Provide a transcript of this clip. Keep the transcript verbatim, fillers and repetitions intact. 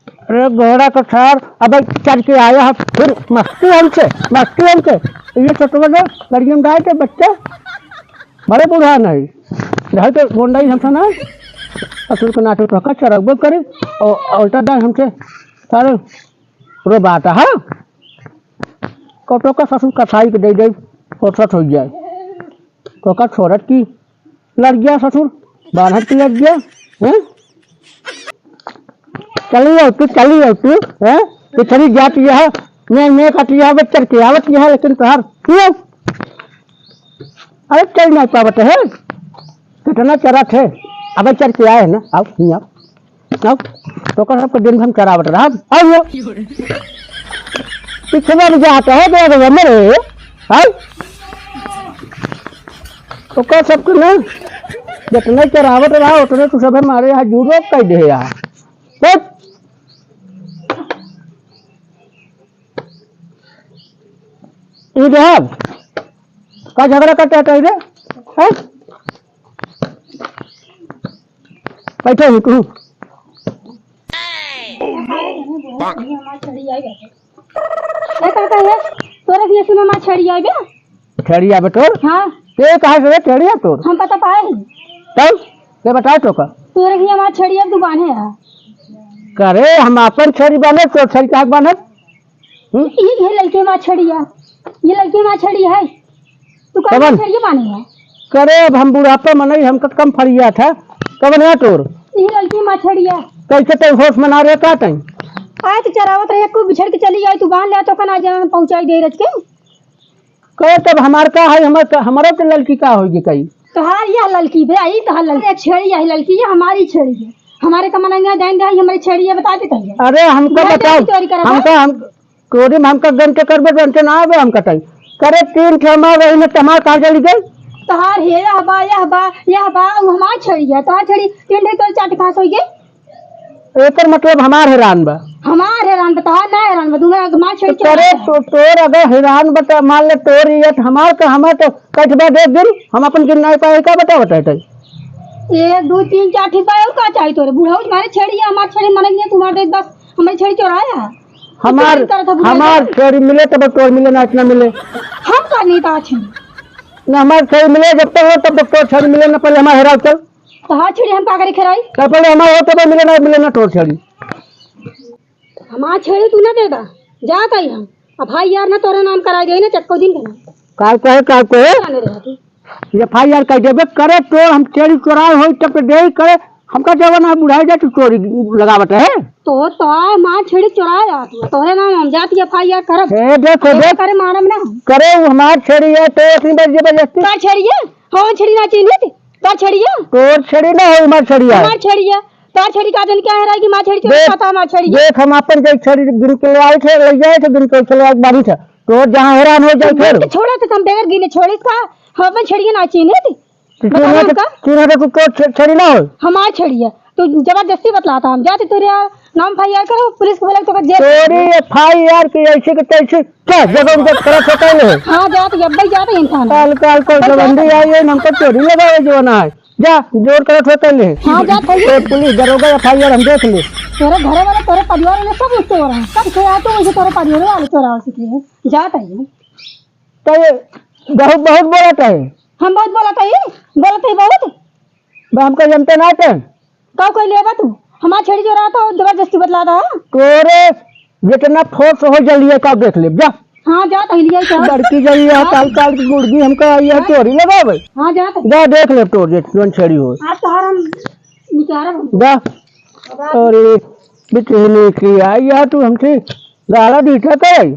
अरे घोड़ा का सार, अबे चढ़ के आया है, फिर मस्ती हमसे, मस्ती हमसे। ये छोटवा जो लड़कियन गाय के बच्चे, बड़े बूढ़ा नहीं, ढाई तो गोंडाई हमसे ना, असुर के नाटक तो का चरगबो करे, और उल्टा दाई हमसे सारे रो बात है। कटो का ससुर कसाई के दे दे, फुर्सत हो जाए। तो का छोड़त की लड़ गया ससुर, बान्हत की लड़ गया, हैं? चली आओ तू, चली आओ तू, हैं? पिछड़ी जाती है, मैं, मैं काटी है, बच्चर के आवत है, लेकिन तोहार, क्यों? अरे चल नहीं पावत है, कितना चरा थे, अब चर के आए हैं ना, आओ, नहीं आओ। अब तो का सबके दिन भर चरावत रहा। अब यो पिछवा में जात है, दे दे मरे। अब तो का सबके ना, जितने चरावत रहा, उतने तू सब हमारे यहाँ जुड़ो कर दे यार। बस। ई देहब। का झगड़ा करते हटे रे? हैं? बैठे ही तू। ए, का कहे? तोरे भी ऐसे में हमार छेड़ी आइबे? छेड़ी आइबे तोर? हाँ। ते कहाँ से रे छेड़ी आ तोर? हम पता पाए ही। तब? ते बताए तो का? तोरे भी हमार छेड़ी आ, तू बान्हे आ। करे, हम अपन छेड़ी बान्हे, तोर छेड़ी काहे बान्हे? हम्म? ई, ये लड़के माँ छेड़ी आ। ये लड़के माँ छेड़ी है। तू कौन कवन? छेड़ी बान्हे है? करे, अब हम बुढ़ापा मनई, हमका कम फरिया था। कवन है तोर? ई लड़की माँ छेड़ी आ। कैसे तै होश में ना रहे का तै? आए तो चरावत रहे, कोई बिछड़ के चली जाए, तू बांध ले तो कना जान पहुंचाई दे रच के। करे तब हमार का है, हमर, हमरो तो लड़की का होई कई? तोहार यह लड़की बे, आई तोहार लड़की। ये छेड़ी है लड़की, ये हमारी छेड़ी है। हमारे का मनंगा जान दे, हमारी छेड़ी है, बता दे तैया। अरे हमको मैं बताओ, चोरी करत है। हमको हम चोरी में हमका गन के करबे, गन के ना आवे हमका तई। करे तीन ठे हमार रही न तमार कहाँ चली गई? तोहार हे यह बा, यह बा, यह बा, उ हमार छेड़ी है। तोहार छेड़ी तीन ठे तोर चाट खास होई गई। एकर मतलब हमार हैरान बा। हमार हैरान बा, तोहार ना हैरान बा, तू हमार छेड़ी तो करे चोरा है। तो, तोर अगर हैरान बा त मान ले तोर ये त हमार तो, हमार तो कटबा दे दिन, हम अपन गिन नहीं पाए, का बता, बता, बता। एक, दो, तीन, चार ठीक बा, और का चाही तोरे? बुढ़ऊ मारे छेड़ी है, हमार छेड़ी मनई नहीं, तुम्हारे देख बस, हमारी छेड़ी चोराया है। हमार, इतना करत है बुढ़ऊ हमार जान। छेड़ी मिले तब तोर मिले ना, इतना मिले। हम का नहीं पाछे। ना हमार छेड़ी मिले, जब तक हो तब तक तोर छेड़ी मिले ना, पहले हमार हेराव चल। तो हाँ छेड़ी हम का करी खेराई? तो पहले हमार हो तब मिले ना, मिले ना तोर छेड़ी। हमार छेड़ी तू ना देबा, जात आई हम। अब भाई यार ना तोरे नाम कराई दे ना चक्को दिन के ना। का कहे, का कहे? जाने रहे तू। एफ आई आर कर देबे करे तो हम चोरी चोराई होई तब तो देई करे, हमका जवन है बुढ़ाई जाए तो चोरी लगावत है। तो, तो मार छेड़ी चोराए जात है, तोहरे नाम हम जात एफ आई आर करब। ए, देखो, ऐसे देख। करे मारब ना। करे वो हमार छेड़ी है तो इतनी बड़ी जबरदस्ती। तार छेड़ी है? हाँ, छेड़ी ना चिन्हित। तार छेड़ी है? तोर छेड़ी ना हो, हमार छेड़ी है। हमार छेड़ी है। तार छेड़ी का जन क्या है रहा कि मार छेड़ी चोरी देख, पता मार छेड़ी है। देख, हम अपन के छेड़ी गिन के ले आई थे, ले जाए थे, गिन के चले आई बारी थे। तो जहाँ हैरान हो जाए फिर। तो छोड़ा तो हम बगैर गिने छोड़े का, हम अपन छेड़िए ना चीन्हे थी। तो बता चिन्हत, हमका? चिन्हत तो तोर छे-, छेड़ी ना हो। हमार छेड़ी है। तो जबरदस्ती बतलाता हम। जाते तोरे यार नाम एफ आई आर करो, पुलिस को बोला तो जेल। तोरी एफ आई आर की ऐसे के तैसे, क्या जगह उनका खड़ा होता ही नहीं। हाँ, जाते, अब भाई जाते हैं थाना। काल, काल कोई बस गवंडी जाते। आई है, हमको चोरी लगावे जो ना है। जा, जोर करत होता ही नहीं। हाँ, जाते हैं। तो पुलिस दरोगा एफ आई आर हम देख ले। तेरे घर वाले, तेरे परिवार वाले सब उससे हो रहे हैं। सब से आते हैं, तोरे परिवार वाले चोराव सीखे हैं। जाते हैं। तो ये बहुत, बहुत बोलत है। हम बहुत बोलत है, बोलत है बहुत। बा हमका जनते ना थे। का कोई लेबा तू? हमार छेड़ी चोरा तो जबरदस्ती बतलाता है। तोरे जितना फोर्स हो जल्दी का देख ले, जा। हाँ, जा तो लिया क्या? लड़की जाई है, हाँ। काल काल की गुड़गी हमका आई है, हाँ। चोरी लगावे। हाँ, जा तो। जा देख ले तोर जे कौन छेड़ी हो। आज तो हर हम निकारा हम। जा। अरे, बिचहनी की आई है तू हमसे गाला दीठा करे।